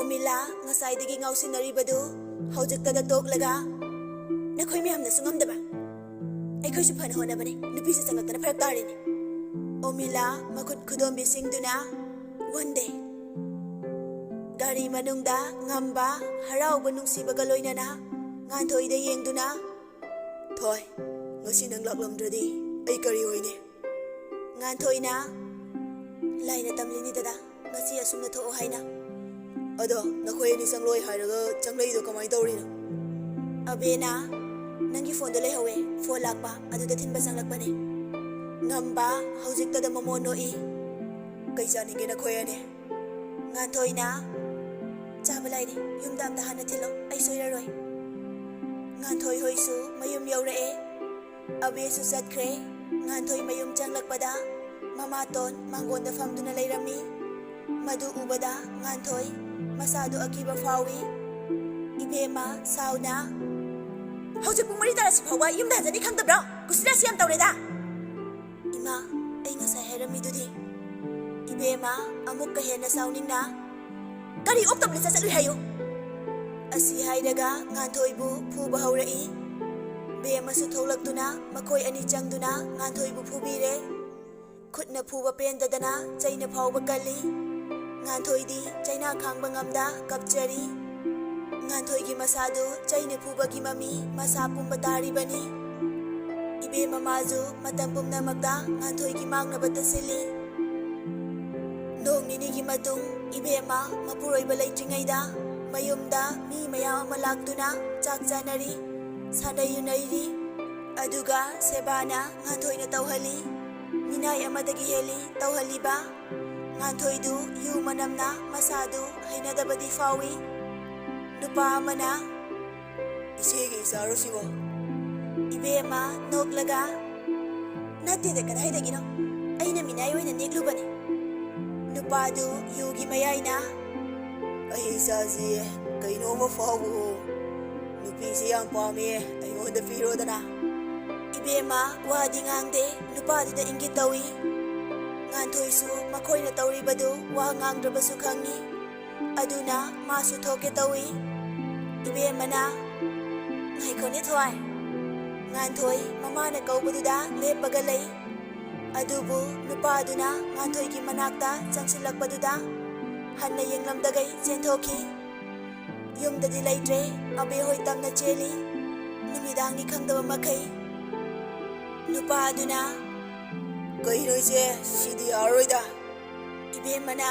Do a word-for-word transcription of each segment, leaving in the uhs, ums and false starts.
ꯎꯃꯤꯂꯥ, ꯉꯁꯥꯏꯗꯒꯤ ꯉꯥꯎꯁꯤꯟꯅꯔꯤꯕꯗꯨ ꯍꯧꯖꯤꯛꯇꯗ ꯇꯣꯛꯂꯒ, "ꯅꯈꯣꯏ ꯃꯌꯥꯝꯅꯁꯨ ꯉꯝꯗꯕ? ꯑꯩꯈꯣꯏꯁꯨ ꯐꯅ ꯍꯣꯠꯅꯕꯅꯦ, ꯅꯨꯄꯤꯁꯦ ꯆꯪꯂꯛꯇꯅ ꯐꯔꯛ ꯇꯥꯔꯤꯅꯦ꯫" ꯎꯃꯤꯂꯥ, ꯃꯈꯨꯠ ꯈꯨꯗꯣꯝꯕꯤꯁꯤꯡꯗꯨꯅ, "One day꯫" ꯒꯥꯔꯤ ꯃꯅꯨꯡꯗ ꯉꯝꯕ, ꯍꯔꯥꯎꯕ ꯅꯨꯡꯁꯤꯕꯒ ꯂꯣꯏꯅꯅ ꯉꯥꯟꯊꯣꯏꯗ ꯌꯦꯡꯗꯨꯅ, "ꯊꯣꯏ, ꯉꯁꯤ ꯅꯪ ꯂꯥꯛꯂꯝꯗ꯭ꯔꯗꯤ ꯑꯩ ꯀꯔꯤ ꯑꯣꯏꯅꯤ?" ꯉꯥꯟꯊꯣꯏꯅ, "ꯂꯥꯏꯅ ꯇꯝꯂꯤꯅꯤ ꯗꯗꯥ, ꯉꯁꯤ ꯑꯁꯨꯝꯅ ꯊꯣꯛꯑꯣ ꯍꯥꯏꯅ꯫" "ꯑꯗꯣ ꯅꯈꯣꯏ ꯑꯅꯤ ꯆꯪꯂꯣꯏ ꯍꯥꯏꯔꯒ ꯆꯪꯂꯛꯏꯗꯣ ꯀꯃꯥꯏꯅ ꯇꯧꯔꯤꯅꯣ?" ꯑꯕꯦꯅ, "ꯅꯪꯒꯤ ꯐꯣꯟꯗꯣ ꯂꯩꯍꯧꯋꯦ, ꯐꯣꯟ ꯂꯥꯛꯄ ꯑꯗꯨꯗ ꯊꯤꯟꯕ ꯆꯪꯂꯛꯄꯅꯦ꯫" ꯉꯝꯕ, ꯍꯧꯖꯤꯛꯇꯗ ꯃꯃꯣꯟ ꯅꯣꯛꯏ꯫ "ꯀꯩ ꯆꯥꯅꯤꯡꯒꯦ ꯅꯈꯣꯏ ꯑꯅꯤ?" ꯉꯥꯟꯊꯣꯏꯅ, "ꯆꯥꯕ ꯂꯥꯏꯔꯤ, ꯌꯨꯝꯗ ꯑꯝꯇ ꯍꯥꯟꯅ ꯊꯤꯜꯂꯣ, ꯑꯩ ꯁꯣꯏꯔꯔꯣꯏ꯫" ꯉꯥꯟꯊꯣꯏ ꯍꯣꯏꯁꯨ ꯃꯌꯨꯝ ꯌꯧꯔꯛꯑꯦ꯫ ꯑꯕꯦꯁꯨ ꯆꯠꯈ꯭ꯔꯦ꯫ ꯉꯥꯟꯊꯣꯏ ꯃꯌꯨꯝ ꯆꯪꯂꯛꯄꯗ ꯃꯃꯥꯇꯣꯟ ꯃꯥꯡꯒꯣꯟꯗ ꯐꯝꯗꯨꯅ ꯂꯩꯔꯝꯃꯤ꯫ ꯃꯗꯨ ꯎꯕꯗ ꯉꯥꯟꯊꯣꯏ ꯃꯁꯥꯗꯨ ꯑꯀꯤꯕ ꯐꯥꯎꯏ꯫ ꯏꯕꯦꯝꯃ ꯁꯥꯎꯅ, "ꯍꯧꯖꯤꯛ ꯄꯨꯡ ꯃꯔꯤ ꯇꯥꯔꯁꯤ ꯐꯥꯎꯕ ꯌꯨꯝꯗ ꯍꯟꯖꯅꯤ ꯈꯪꯗꯕ꯭ꯔꯣ? ꯀꯨꯁꯤꯔꯥꯁꯤ ꯌꯥꯝ ꯇꯧꯔꯦꯗ!" "ꯏꯃꯥ, ꯑꯩ ꯉꯁꯥꯏ ꯍꯥꯏꯔꯝꯃꯤꯗꯨꯗꯤ꯫" ꯏꯕꯦꯝꯃ ꯑꯃꯨꯛꯀ ꯍꯦꯟꯅ ꯁꯥꯎꯅꯤꯡꯅ, "ꯀꯔꯤ ꯑꯣꯛꯇꯕ ꯂꯤꯆꯠ ꯆꯠꯂꯨꯏ ꯍꯥꯏꯌꯨ?" ꯑꯁꯤ ꯍꯥꯏꯔꯒ ꯉꯥꯟꯊꯣꯏꯕꯨ ꯐꯨꯕ ꯍꯧꯔꯛꯏ꯫ ꯕꯦꯝꯃꯁꯨ ꯊꯣꯛꯂꯛꯇꯨꯅ ꯃꯈꯣꯏ ꯑꯅꯤ ꯆꯪꯗꯨꯅ ꯉꯥꯟꯊꯣꯏꯕꯨ ꯐꯨꯕꯤꯔꯦ꯫ ꯈꯨꯠꯅ ꯐꯨꯕ ꯄꯦꯟꯗꯗꯅ ꯆꯩꯅ ꯐꯥꯎꯕ ꯀꯜꯂꯤ꯫ ꯉꯥꯟꯊꯣꯏꯗꯤ ꯆꯩꯅꯥ ꯈꯥꯡꯕ ꯉꯝꯗ ꯀꯞꯆꯔꯤ꯫ ꯉꯥꯟꯊꯣꯏꯒꯤ ꯃꯁꯥꯗꯨ ꯆꯩꯅ ꯐꯨꯕꯒꯤ ꯃꯃꯤ ꯃꯁꯥ ꯄꯨꯝꯕ ꯇꯥꯔꯤꯕꯅꯤ꯫ ꯏꯕꯦꯝ ꯃꯃꯥꯁꯨ ꯃꯇꯝ ꯄꯨꯝꯅꯃꯛꯇ ꯉꯥꯟꯊꯣꯏꯒꯤ ꯃꯥꯡꯅꯕꯇ ꯁꯤꯜꯂꯤ꯫ ꯅꯣꯡ ꯅꯤꯅꯤꯒꯤ ꯃꯇꯨꯡ ꯏꯕꯦꯝꯃ ꯃꯄꯨꯔꯣꯏꯕ ꯂꯩꯇ꯭ꯔꯤꯉꯩꯗ ꯃꯌꯨꯝꯗ ꯃꯤ ꯃꯌꯥꯝ ꯑꯃ ꯂꯥꯛꯇꯨꯅ ꯆꯥꯛ ꯆꯥꯅꯔꯤ, ꯁꯥꯟꯅꯩ ꯌꯨꯅꯩꯔꯤ꯫ ꯑꯗꯨꯒ ꯁꯦꯕꯥꯅ ꯉꯥꯟꯊꯣꯏꯅ ꯇꯧꯍꯜꯂꯤ꯫ ꯃꯤꯅꯥꯏ ꯑꯃꯗꯒꯤ ꯍꯦꯜꯂꯤ ꯇꯧꯍꯜꯂꯤꯕ꯫ ꯉꯥꯟꯊꯣꯏꯗꯨ ꯌꯨ ꯃꯅꯝꯅ ꯃꯁꯥꯗꯨ ꯍꯩꯅꯗꯕꯗꯤ ꯐꯥꯎꯏ꯫ ꯅꯨꯄꯥ ꯑꯃꯅ, "ꯏꯆꯦꯒꯤ ꯏꯆꯥꯔꯣ ꯁꯤꯕꯣ?" ꯏꯕꯦꯝꯃ ꯅꯣꯛꯂꯒ, "ꯅꯠꯇꯦꯗ, ꯀꯗꯥꯏꯗꯒꯤꯅꯣ? ꯑꯩꯅ ꯃꯤꯅꯥꯏ ꯑꯣꯏꯅ ꯅꯦꯛꯂꯨꯕꯅꯤ꯫" ꯅꯨꯄꯥꯗꯨ ꯌꯨꯒꯤ ꯃꯌꯥꯏꯅ, "ꯑꯩ ꯏꯆꯥꯁꯤ ꯀꯩꯅꯣꯝꯃ ꯐꯥꯎꯕ ꯅꯨꯄꯤꯁꯤ ꯌꯥꯝ ꯄꯥꯝꯃꯦ, ꯑꯩꯉꯣꯟꯗ ꯄꯤꯔꯣꯗꯅ꯫" ꯏꯕꯦꯝꯃ ꯋꯥꯗꯤ ꯉꯥꯡꯗꯦ, ꯅꯨꯄꯥꯗꯨꯗ ꯏꯪꯒꯤꯠ ꯇꯧꯏ꯫ ꯉꯥꯟꯊꯣꯏꯁꯨ ꯃꯈꯣꯏꯅ ꯇꯧꯔꯤꯕꯗꯨ ꯋꯥ ꯉꯥꯡꯗ꯭ꯔꯕꯁꯨ ꯈꯪꯏ꯫ ꯑꯗꯨꯅ ꯃꯥꯁꯨ ꯊꯣꯛꯀꯦ ꯇꯧꯏ꯫ ꯏꯕꯦꯝꯃꯅ, "ꯉꯥꯏꯈꯣꯅꯦ ꯊꯣꯏ꯫" ꯉꯥꯟꯊꯣꯏ ꯃꯃꯥꯅ ꯀꯧꯕꯗꯨꯗ ꯂꯦꯞꯄꯒ ꯂꯩ꯫ ꯑꯗꯨꯕꯨ ꯅꯨꯄꯥꯗꯨꯅ ꯉꯥꯟꯊꯣꯏꯒꯤ ꯃꯅꯥꯛꯇ ꯆꯪꯁꯤꯜꯂꯛꯄꯗꯨꯗ ꯍꯟꯅ ꯌꯦꯡꯂꯝꯗꯒꯩ ꯆꯦꯟꯊꯣꯛꯈꯤ꯫ ꯌꯨꯝꯗꯗꯤ ꯂꯩꯇ꯭ꯔꯦ꯫ ꯑꯕꯦ ꯍꯣꯏ ꯇꯝꯅ ꯆꯦꯜꯂꯤ꯫ ꯅꯨꯃꯤꯗꯥꯡꯅꯤ ꯈꯪꯗꯕ ꯃꯈꯩ꯫ ꯅꯨꯄꯥ ꯑꯗꯨꯅ, "ꯀꯩꯅꯣ ꯏꯆꯦ, ꯁꯤꯗꯤ ꯌꯥꯔꯔꯣꯏꯗ꯫" ꯏꯕꯦꯝꯃꯅ,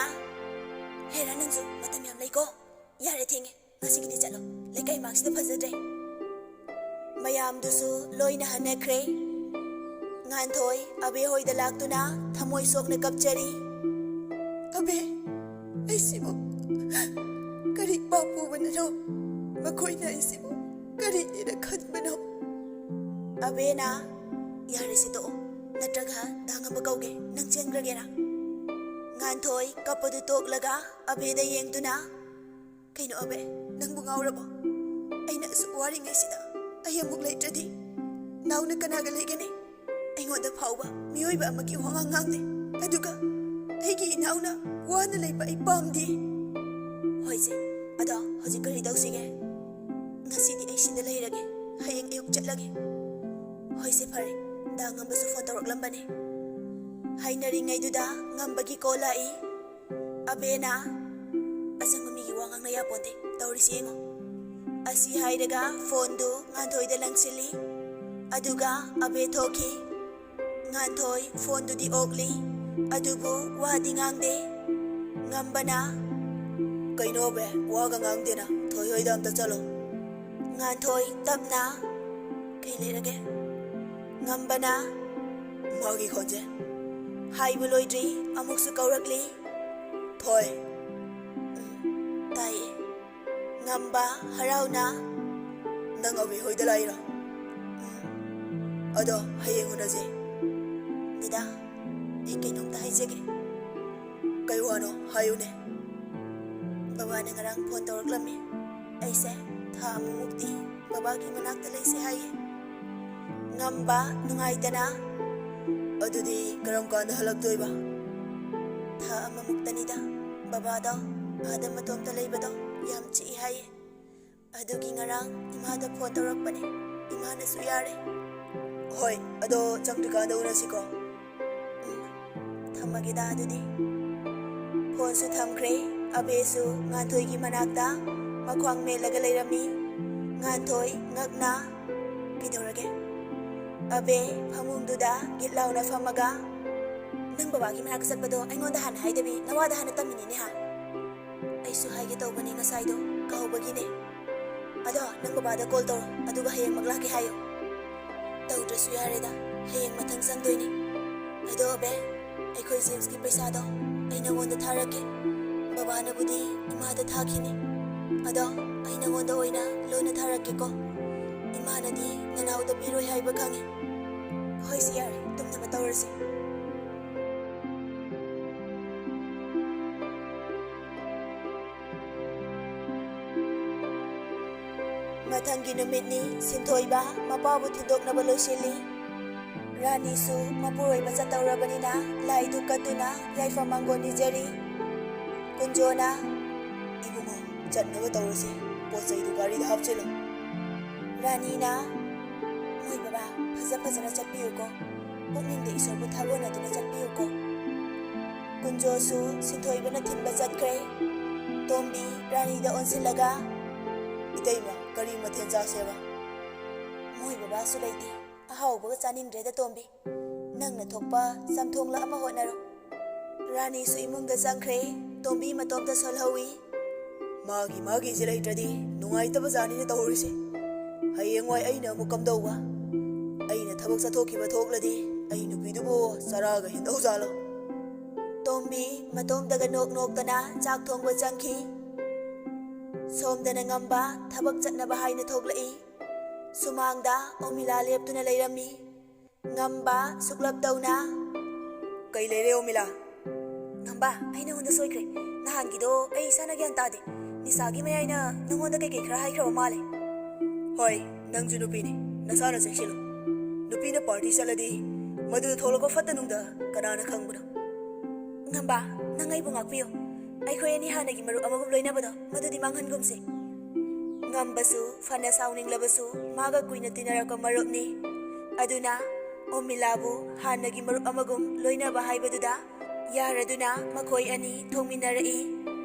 "ꯍꯦꯔꯥ, ꯅꯪꯁꯨ ꯃꯇꯝ ꯌꯥꯝ ꯂꯩꯀꯣ꯫ ꯌꯥꯔꯦ, ꯊꯦꯡꯉꯦ꯫ ꯉꯁꯤꯒꯤꯗꯤ ꯆꯠꯂꯣ꯫ ꯂꯩꯀꯥꯏ ꯃꯥꯡꯁꯤꯗ ꯐꯖꯗ꯭ꯔꯦ꯫" ꯃꯌꯥꯝꯗꯨꯁꯨ ꯂꯣꯏꯅ ꯍꯟꯅꯈ꯭ꯔꯦ꯫ ꯉꯥꯟꯊꯣꯏ ꯑꯕꯦ ꯍꯣꯏꯗ ꯂꯥꯛꯇꯨꯅ ꯊꯃꯣꯏ ꯁꯣꯛꯅ ꯀꯞꯆꯔꯤ꯫ "ꯑꯕꯦ, ꯑꯩꯁꯤꯕꯨ ꯀꯔꯤ ꯄꯥꯞ ꯄꯨꯕꯅꯅꯣ? ꯃꯈꯣꯏꯅ ꯑꯩꯁꯤꯕꯨ ꯀꯔꯤꯅꯦꯅ ꯈꯟꯕꯅꯣ?" ꯑꯕꯦꯅ, "ꯌꯥꯔꯦꯁꯦ, ꯇꯣꯛꯑꯣ꯫ ꯅꯠꯇ꯭ꯔꯒ ꯗꯥ ꯉꯝꯕ ꯀꯧꯒꯦ, ꯅꯪ ꯆꯦꯟꯈ꯭ꯔꯒꯦꯔꯥ?" ꯉꯥꯟꯊꯣꯏ ꯀꯞꯄꯗꯨ ꯇꯣꯛꯂꯒ ꯑꯕꯦꯗ ꯌꯦꯡꯗꯨꯅ, "ꯀꯩꯅꯣ ꯑꯕꯦ, ꯅꯪꯕꯨ ꯉꯥꯎꯔꯕꯣ? ꯑꯩꯅ ꯑꯁꯨꯛ ꯋꯥꯔꯤꯉꯩꯁꯤꯗ ꯑꯩ ꯑꯃꯨꯛ ꯂꯩꯇ꯭ꯔꯗꯤ ꯅꯥꯎꯅ ꯀꯅꯥꯒ ꯂꯩꯒꯅꯤ? ꯑꯩꯉꯣꯟꯗ ꯐꯥꯎꯕ ꯃꯤꯑꯣꯏꯕ ꯑꯃꯒꯤ ꯋꯥꯉꯥꯡ ꯉꯥꯡꯗꯦ꯫ ꯑꯗꯨꯒ ꯑꯩꯒꯤ ꯏꯅꯥꯎꯅ ꯋꯥꯅ ꯂꯩꯕ ꯑꯩ ꯄꯥꯝꯗꯦ꯫" "ꯍꯣꯏꯁꯦ, ꯑꯗꯣ ꯍꯧꯖꯤꯛ ꯀꯔꯤ ꯇꯧꯁꯤꯒꯦ?" "ꯉꯁꯤꯗꯤ ꯑꯩ ꯁꯤꯗ ꯂꯩꯔꯒꯦ, ꯍꯌꯦꯡ ꯑꯌꯨꯛ ꯆꯠꯂꯒꯦ꯫" "ꯍꯣꯏꯁꯦ, ꯐꯔꯦ, ꯗꯥ ꯉꯝꯕꯁꯨ ꯐꯣꯟ ꯇꯧꯔꯛꯂꯝꯕꯅꯦ꯫" ꯍꯥꯏꯅꯔꯤꯉꯩꯗꯨꯗ ꯉꯝꯕꯒꯤ ꯀꯣꯜ ꯂꯥꯛꯏ꯫ ꯑꯕꯦꯅ, "ꯑꯁꯪꯕ ꯃꯤꯒꯤ ꯋꯥ ꯉꯥꯡꯅ ꯌꯥꯄꯣꯟꯇꯦ, ꯇꯧꯔꯤꯁꯤ ꯌꯦꯡꯉꯣ꯫" ꯑꯁꯤ ꯍꯥꯏꯔꯒ ꯐꯣꯟꯗꯨ ꯉꯥꯟꯊꯣꯏꯗ ꯂꯪꯁꯤꯜꯂꯤ꯫ ꯑꯗꯨꯒ ꯑꯕꯦ ꯊꯣꯛꯈꯤ꯫ ꯉꯥꯟꯊꯣꯏ ꯐꯣꯟꯗꯨꯗꯤ ꯑꯣꯛꯂꯤ, ꯑꯗꯨꯕꯨ ꯋꯥꯗꯤ ꯉꯥꯡꯗꯦ꯫ ꯉꯝꯕꯅ, "ꯀꯩꯅꯣ ꯑꯕꯦ, ꯋꯥꯒ ꯉꯥꯡꯗꯦꯅ? ꯊꯣꯏ ꯍꯣꯏꯗ ꯑꯝꯇ ꯆꯠꯂꯣ꯫" ꯉꯥꯟꯊꯣꯏ ꯇꯞꯅ, "ꯀꯩ ꯂꯩꯔꯒꯦ?" ꯉꯝꯕꯅ, "ꯃꯥꯒꯤ ꯈꯣꯟꯖꯦꯜ꯫" ꯍꯥꯏꯕ ꯂꯣꯏꯗ꯭ꯔꯤ, ꯑꯃꯨꯛꯁꯨ ꯀꯧꯔꯛꯂꯤ꯫ "ꯊꯣꯏ꯫" "ꯎꯝ, ꯇꯥꯏꯌꯦ꯫" ꯉꯝꯕ ꯍꯔꯥꯎꯅ, "ꯅꯪ ꯑꯕꯦ ꯍꯣꯏꯗ ꯂꯥꯛꯏꯔꯣ?" "ꯎꯝ꯫ ꯑꯗꯣ ꯍꯌꯦꯡ ꯎꯅꯁꯦ꯫" "ꯗꯗꯥ, ꯑꯩ ꯀꯩꯅꯣꯝꯇ ꯍꯥꯏꯖꯒꯦ꯫" "ꯀꯩ ꯋꯥꯅꯣ? ꯍꯥꯏꯌꯨꯅꯦ꯫" "ꯕꯕꯥꯅ ꯉꯔꯥꯡ ꯐꯣꯟ ꯇꯧꯔꯛꯂꯝꯃꯤ꯫ ꯑꯩꯁꯦ ꯊꯥ ꯑꯃꯃꯨꯛꯇꯤ ꯕꯕꯥꯒꯤ ꯃꯅꯥꯛꯇ ꯂꯩꯁꯦ ꯍꯥꯏꯌꯦ꯫" ꯉꯝꯕ ꯅꯨꯡꯉꯥꯏꯇꯅ, "ꯑꯗꯨꯗꯤ ꯀꯔꯝ ꯀꯥꯟꯗ ꯍꯜꯂꯛꯇꯣꯏꯕ?" "ꯊꯥ ꯑꯃꯃꯨꯛꯇꯅꯤꯗ꯫ ꯕꯕꯥꯗꯣ ꯑꯥꯗ ꯃꯇꯣꯝꯇ ꯂꯩꯕꯗꯣ ꯌꯥꯝ ꯆꯤꯛꯏ ꯍꯥꯏꯌꯦ꯫ ꯑꯗꯨꯒꯤ ꯉꯔꯥꯡ ꯏꯃꯥꯗ ꯐꯣꯟ ꯇꯧꯔꯛꯄꯅꯦ꯫ ꯏꯃꯥꯅꯁꯨ ꯌꯥꯔꯦ꯫ ꯍꯣꯏ, ꯑꯗꯣ ꯆꯪꯗ꯭ꯔꯤꯀꯥꯟꯗ ꯎꯅꯁꯤꯀꯣ꯫ ꯎꯝ, ꯊꯝꯃꯒꯦꯗ ꯑꯗꯨꯗꯤ꯫ ꯐꯣꯟꯁꯨ ꯊꯝꯈ꯭ꯔꯦ꯫ ꯑꯕꯦꯁꯨ ꯉꯥꯟꯊꯣꯏꯒꯤ ꯃꯅꯥꯛꯇ ꯃꯈ꯭ꯋꯥꯡ ꯃꯦꯜꯂꯒ ꯂꯩꯔꯝꯃꯤ꯫ ꯉꯥꯟꯊꯣꯏ ꯉꯛꯅ, "ꯀꯩꯗꯧꯔꯒꯦ?" ꯑꯕꯦ ꯐꯃꯨꯡꯗꯨꯗ ꯒꯤꯠ ꯂꯥꯎꯅ ꯐꯝꯃꯒ, "ꯅꯪ ꯕꯕꯥꯒꯤ ꯃꯅꯥꯛꯇ ꯆꯠꯄꯗꯣ ꯑꯩꯉꯣꯟꯗ ꯍꯥꯟꯅ ꯍꯥꯏꯗꯕꯤ ꯅꯋꯥꯗ ꯍꯥꯟꯅ ꯇꯝꯃꯤꯅꯤꯅꯦ ꯍꯥ?" "ꯑꯩꯁꯨ ꯍꯥꯏꯒꯦ ꯇꯧꯕꯅꯦ ꯉꯁꯥꯏꯗꯣ, ꯀꯥꯎꯕꯒꯤꯅꯦ꯫ ꯑꯗꯣ ꯅꯪ ꯕꯕꯥꯗ ꯀꯣꯜ ꯇꯧꯔꯣ, ꯑꯗꯨꯒ ꯍꯌꯦꯡꯃꯛ ꯂꯥꯛꯀꯦ ꯍꯥꯏꯌꯣ꯫" "ꯇꯧꯗ꯭ꯔꯁꯨ ꯌꯥꯔꯦꯗ, ꯍꯌꯦꯡ ꯃꯊꯪ ꯆꯪꯗꯣꯏꯅꯦ꯫ ꯑꯗꯣ ꯑꯕꯦ, ꯑꯩꯈꯣꯏ ꯖꯦꯝꯁꯀꯤ ꯄꯩꯁꯥꯗꯣ ꯑꯩ ꯅꯉꯣꯟꯗ ꯊꯥꯔꯛꯀꯦ꯫ ꯕꯕꯥꯅꯕꯨꯗꯤ ꯏꯃꯥꯗ ꯊꯥꯈꯤꯅꯤ꯫ ꯑꯗꯣ ꯑꯩ ꯅꯉꯣꯟꯗ ꯑꯣꯏꯅ ꯂꯣꯟꯅ ꯊꯥꯔꯛꯀꯦꯀꯣ꯫ ꯏꯃꯥꯅꯗꯤ ꯅꯅꯥꯎꯗ ꯄꯤꯔꯣꯏ ꯍꯥꯏꯕ ꯈꯪꯉꯤ꯫ ꯍꯣꯏꯁꯦ ꯌꯥꯔꯦ, ꯇꯨꯝꯅꯕ ꯇꯧꯔꯁꯤ꯫" ꯃꯊꯪꯒꯤ ꯅꯨꯃꯤꯠꯅꯤ꯫ ꯁꯤꯟꯊꯣꯏꯕ ꯃꯄꯥꯕꯨ ꯊꯤꯟꯗꯣꯛꯅꯕ ꯂꯣꯏꯁꯤꯜꯂꯤ꯫ ꯔꯥꯅꯤꯁꯨ ꯃꯄꯨꯔꯣꯏꯕ ꯆꯠꯇꯧꯔꯕꯅꯤꯅ ꯂꯥꯏ ꯙꯨꯛ ꯀꯠꯇꯨꯅ ꯌꯥꯏꯐ ꯃꯪꯒꯣꯜ ꯅꯤꯖꯔꯤ꯫ ꯀꯨꯟꯖꯣꯅ, "ꯏꯕꯨꯡꯉꯣ, ꯆꯠꯅꯕ ꯇꯧꯔꯁꯤ꯫ ꯄꯣꯠ ꯆꯩꯗꯨ ꯒꯥꯔꯤꯗ ꯍꯥꯞꯆꯤꯜꯂꯨ꯫" ꯔꯥꯅꯤꯅ, "ꯃꯣꯏ ꯕꯕꯥ, ꯐꯖ ꯐꯖꯅ ꯆꯠꯄꯤꯌꯨꯀꯣ꯫ ꯄꯨꯛꯅꯤꯡꯗ ꯏꯁꯣꯔꯕꯨ ꯊꯥꯒꯣꯟꯅꯗꯨꯅ ꯆꯠꯄꯤꯌꯨꯀꯣ꯫" ꯀꯨꯟꯖꯣꯁꯨ ꯁꯤꯟꯊꯣꯏꯕꯅ ꯊꯤꯟꯕ ꯆꯠꯈ꯭ꯔꯦ꯫ ꯇꯣꯝꯕꯤ ꯔꯥꯅꯤꯗ ꯑꯣꯟꯁꯤꯜꯂꯒ, "ꯏꯇꯩꯃ, ꯀꯔꯤ ꯃꯊꯦꯜ ꯆꯥꯁꯦꯕ?" "ꯃꯣꯏ ꯕꯕꯥꯁꯨ ꯂꯩꯇꯦ꯫ ꯑꯍꯥꯎꯕꯒ ꯆꯥꯅꯤꯡꯗ꯭ꯔꯦꯗ ꯇꯣꯝꯕꯤ꯫ ꯅꯪꯅ ꯊꯣꯛꯄ ꯆꯝꯊꯣꯡꯂ ꯑꯃ ꯍꯣꯠꯅꯔꯣ꯫" ꯔꯥꯅꯤꯁꯨ ꯏꯃꯨꯡꯗ ꯆꯪꯈ꯭ꯔꯦ꯫ ꯇꯣꯝꯕꯤ ꯃꯇꯣꯝꯇ ꯁꯣꯜꯍꯧꯏ꯫ "ꯃꯥꯒꯤ ꯃꯥꯒꯤꯁꯦ ꯂꯩꯇ꯭ꯔꯗꯤ ꯅꯨꯡꯉꯥꯏꯇꯕ ꯖꯥꯠꯅꯤꯅꯦ ꯇꯧꯔꯤꯁꯦ꯫ ꯍꯌꯦꯡꯋꯥꯏ ꯑꯩꯅ ꯑꯃꯨꯛ ꯀꯝꯗꯧꯕ? ꯑꯩꯅ ꯊꯕꯛ ꯆꯠꯊꯣꯛꯈꯤꯕ ꯊꯣꯛꯂꯗꯤ ꯑꯩ ꯅꯨꯄꯤꯗꯨꯕꯨ ꯆꯔꯥꯒ ꯍꯦꯟꯗꯧ ꯖꯥꯠꯂꯣ?" ꯇꯣꯝꯕꯤ ꯃꯇꯣꯝꯇꯒ ꯅꯣꯛ ꯅꯣꯛꯇꯅ ꯆꯥꯛ ꯊꯣꯡꯕ ꯆꯪꯈꯤ꯫ ꯁꯣꯝꯗꯅ ꯉꯝꯕ ꯊꯕꯛ ꯆꯠꯅꯕ ꯍꯥꯏꯅ ꯊꯣꯛꯂꯛꯏ꯫ ꯁꯨꯃꯥꯡꯗ ꯑꯣꯃꯤꯂꯥ ꯂꯦꯞꯇꯨꯅ ꯂꯩꯔꯝꯃꯤ꯫ ꯉꯝꯕ ꯁꯨꯛꯂꯞ ꯇꯧꯅ, "ꯀꯩ ꯂꯩꯔꯦ ꯑꯣꯃꯤꯂꯥ?" "ꯉꯝꯕ, ꯑꯩ ꯅꯉꯣꯟꯗ ꯁꯣꯏꯈ꯭ꯔꯦ꯫ ꯅꯍꯥꯟꯒꯤꯗꯣ ꯑꯩ ꯏꯁꯥꯅ ꯒ꯭ꯌꯥꯟ ꯇꯥꯗꯦ꯫ ꯅꯤꯁꯥꯒꯤ ꯃꯌꯥꯏꯅ ꯅꯉꯣꯟꯗ ꯀꯩꯀꯩ ꯈꯔ ꯍꯥꯏꯈ꯭ꯔꯕ ꯃꯥꯜꯂꯦ꯫" "ꯍꯣꯏ, ꯅꯪꯁꯨ ꯅꯨꯄꯤꯅꯤ, ꯅꯁꯥꯅ ꯆꯦꯛꯁꯤꯜꯂꯨ꯫ ꯅꯨꯄꯤꯅ ꯄꯥꯔꯇꯤ ꯆꯠꯂꯗꯤ ꯃꯗꯨꯗ ꯊꯣꯛꯂꯛꯄ ꯐꯠꯇ ꯅꯨꯡꯗ ꯀꯅꯥꯅ ꯈꯪꯕꯅꯣ?" "ꯉꯝꯕ, ꯅꯪ ꯑꯩꯕꯨ ꯉꯥꯛꯄꯤꯌꯨ꯫ ꯑꯩꯈꯣꯏ ꯑꯅꯤ ꯍꯥꯟꯅꯒꯤ ꯃꯔꯨꯞ ꯑꯃꯒꯨꯝ ꯂꯣꯏꯅꯕꯗꯣ ꯃꯗꯨꯗꯤ ꯃꯥꯡꯍꯟꯒꯨꯝꯁꯤ꯫ ꯉꯝꯕꯁꯨ ꯐꯅ ꯁꯥꯎꯅꯤꯡꯂꯕꯁꯨ ꯃꯥꯒ ꯀꯨꯏꯅ ꯇꯤꯟꯅꯔꯛꯄ ꯃꯔꯨꯞꯅꯤ꯫ ꯑꯗꯨꯅ ꯑꯣꯃꯤꯂꯥꯕꯨ ꯍꯥꯟꯅꯒꯤ ꯃꯔꯨꯞ ꯑꯃꯒꯨꯝ ꯂꯣꯏꯅꯕ ꯍꯥꯏꯕꯗꯨꯗ ꯌꯥꯔꯗꯨꯅ ꯃꯈꯣꯏ ꯑꯅꯤ ꯊꯣꯡꯃꯤꯟꯅꯔꯛꯏ꯫